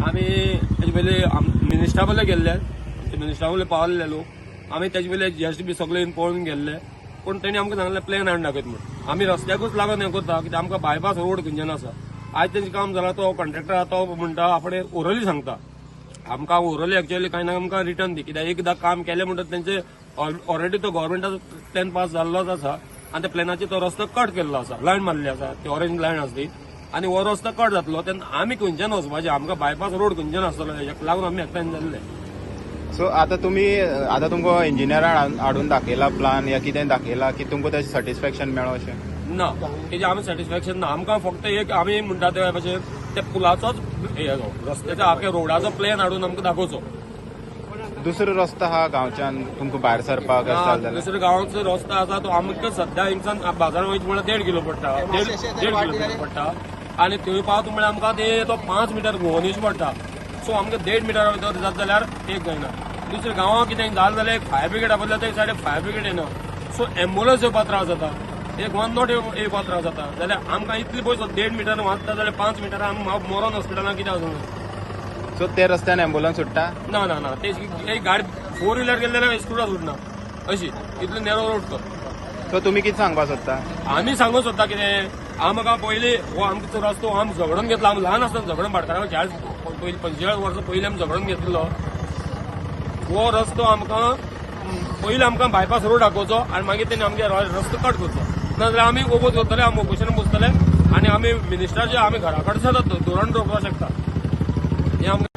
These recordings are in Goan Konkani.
आमी तेजे पयलीं मिनिस्टरा पयले गेल्ले, मिनिस्टरा पयले पावल्ले लोक. आमी तेजे पयले जीएसटी बी सगळे पळोवन गेल्ले, पूण तेणी आमकां सांगलें प्लॅन हाडून दाखयत म्हूण. आमी रस्त्याकूच लागून हें करता कित्याक आमकां बायपास रोड खंयच्यान आसा. आयज तेंचें काम जालां, तो कॉन्ट्रॅक्टर आहा तो म्हणटा आपणे ओरली सांगता आमकां, ओरली एक्चुअली कांय ना आमकां रिटर्न दी, कित्याक एकदां काम केलें म्हणटच तेंचे ऑलरेडी तो गव्हर्मेंटाचो प्लॅन पास जाल्लोच आसा आनी त्या प्लॅनाचेर तो रस्तो कट केल्लो आसा, लायन मारली आसा, ती ऑरेंज लायन आसा ती, आनी हो रस्तो कट जातलो तेन्ना आमी खंयच्यान वचपाचें, आमकां बायपास रोड खंयच्यान आसतलो, हेका लागून आमी एकठांय जाल्ले. सो आतां तुमी आतां तुमकां इंजिनियरान हाडून दाखयला प्लान या कितें दाखयला की तुमकां तेजें सॅटिस्फॅक्शन मेळो अशें? ना, तेजें आमी सॅटिस्फॅक्शन ना. आमकां फक्त एक आमी म्हणटा ते भाशेन त्या पुलाचोच हे रस्त्याचो आख्या रोडाचो प्लॅन हाडून आमकां दाखोवचो. दुसरो रस्तो आहा गांवच्यान तुमकां भायर सरपाक अशें जालें जाल्यार? दुसरो गांवचो रस्तो आसा तो आमकां सद्या हिंगसान बाजारान वयता म्हळ्यार 1.5 किलो पडटा, देड किलोमीटर पडटा, आनी थंय पावता म्हळ्यार आमकां ते तो 5 मिटर भोंवून येवचें पडटा. सो आमकां 1.5 मिटर भितर जाता जाल्यार एक जायना. दुसऱ्या गांवांत कितें जालें जाल्यार एक फायर ब्रिगेड आपयल्यार ते सायडीक फायर ब्रिगेड येना, सो एम्बुलन्स येवपाक त्रास जाता, एक 108 येवपाक त्रास जाता. जाल्यार आमकां इतले पयस 1.5 मिटर वाचता जाल्यार 5 मिटरां आमी मरोन हॉस्पिटलान कित्याक वचूंक? सो ते रस्त्यान एम्बुलन्स सुट्टा? ना ना ना, ते एक गाडी 4 व्हिलर गेले जाल्यार स्कुटर सुटना, अशी इतलो नॅरो रोड तो. सो तुमी कितें सांगपाक सोदता? आमी सांगूंक सोदता कितें, आमकां पयलीं हो आमचो रस्तो आमी झगडून घेतला, आमी ल्हान आसतना झगडून भाटकारा 40 पयलीं 45 वर्सां पयलीं आमी झगडून घेतिल्लो हो रस्तो. आमकां पयलीं आमकां बायपास रोड दाखोवचो आनी मागीर तेणी आमगे रस्तो कट करचो, नाजाल्यार आमी ओपोज करतले, आमी ओपोजिशन बसतले आनी आमी मिनिस्टराचे आमी घरा कडेन सुद्दां धोरण रोवपाक शकता. हें आमकां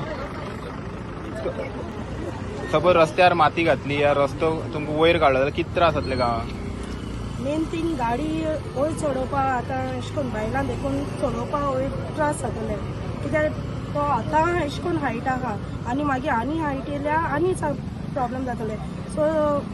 सपोज रस्त्यार माती घातली या रस्तो तुमकां वयर काडलो जाल्यार कितें त्रास जातले गांवांक? मेन थिंग गाडी वयर चडोवपाक आतां अशें करून बायलां देखून चलोवपाक वयर त्रास जातले, कित्याक तो आतां अशें करून हायट आहा आनी मागीर आनी हायट येयल्या आनी प्रॉब्लम जातले. सो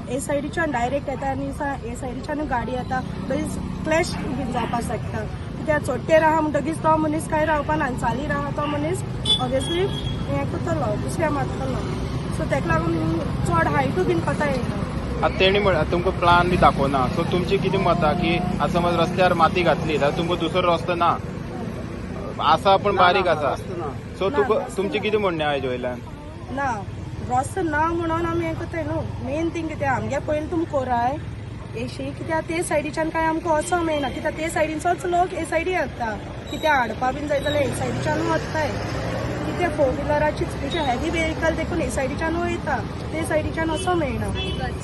हे सायडीच्यान डायरेक्ट येता आनी हे सायडीच्यान गाडी येता, बरीच क्लॅश बीन जावपाक शकता, कित्याक चोडटेर आहा म्हणटगीच तो मनीस कांय रावपा ना आनी चालीर आहा तो मनीस ऑब्वियसली हें करतलो, दुसऱ्या मारतलो. सो तेका लागून चड हायटूय बीन कोता येना. आतां तेणी तुमकां प्लान बी दाखोवना, सो तुमची कितें मत की आतां समज रस्त्यार माती घातली जाल्यार तुमकां दुसरो रस्तो ना आसा, पूण बारीक आसा, सो तुका तुमचें कितें म्हणणें आहा हेजे वयल्यान? ना, रस्तो ना म्हणून आमी हें करताय न्हू. मेन थिंग कितें आमगे पयलीं तुमी कोराय एशी, कित्याक ते सायडीच्यान कांय आमकां वचोंक मेळना, कित्याक ते सायडीनचोच लोक हे सायडी येता, कित्याक हाडपा बीन जाय जाल्यार हे सायडीच्यान वताय, कित्याक 4 व्हिलराची म्हणजे हेवी व्हेकल देखून हे सायडीच्यान वयता, ते सायडीच्यान वचोंक मेळना.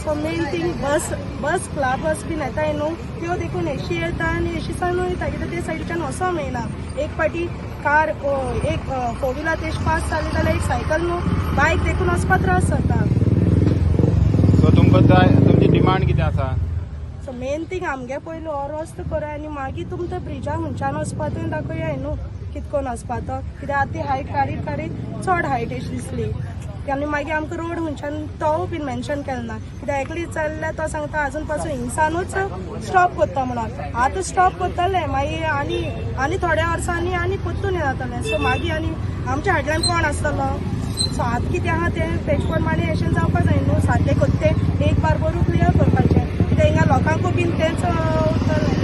So main thing bus bus club bus बीन येताय न्हू, त्यो देखून एशी येता आनी एशी सावन वयता, कित्याक ते सायडीच्यान वचोंक मेळना. एक फावटी कार एक 4 व्हिलर तेश पास जाली जाल्यार एक सायकल न्हू बायक देखून वचपाक त्रास जाता. सो तुमकां जाय तुमची डिमांड कितें आसा? सो मेन थिंग आमगे पयलीं हो रस्तो करा आनी मागीर तुमी ते ब्रिजा खंयच्यान वचपा तें दाखया न्हू, कितकोन वचपा तो, कित्याक आतां ती हायट काडीत काडीत चड हायट अशी दिसली आनी मागीर आमकां रोड खंयच्यान तो बीन मेन्शन केलो ना, कित्याक एकली चल्ल्या तो सांगता आजून पासून हिंगसानूच स्टॉप करता म्हणून, आतां स्टॉप करतले मागीर आनी आनी थोड्या वर्सांनी आनी परतून हें जातलें. सो मागीर आनी आमच्या फाटल्यान कोण आसतलो? सो आतां कितें आहा तें तेजे प्रमाणे अशें जावपाक जाय न्हू, सारकें करता तें एक बार बरो क्लियर करपाचें, कित्याक हिंगा लोकांकूय बीन तेंच उरतलें.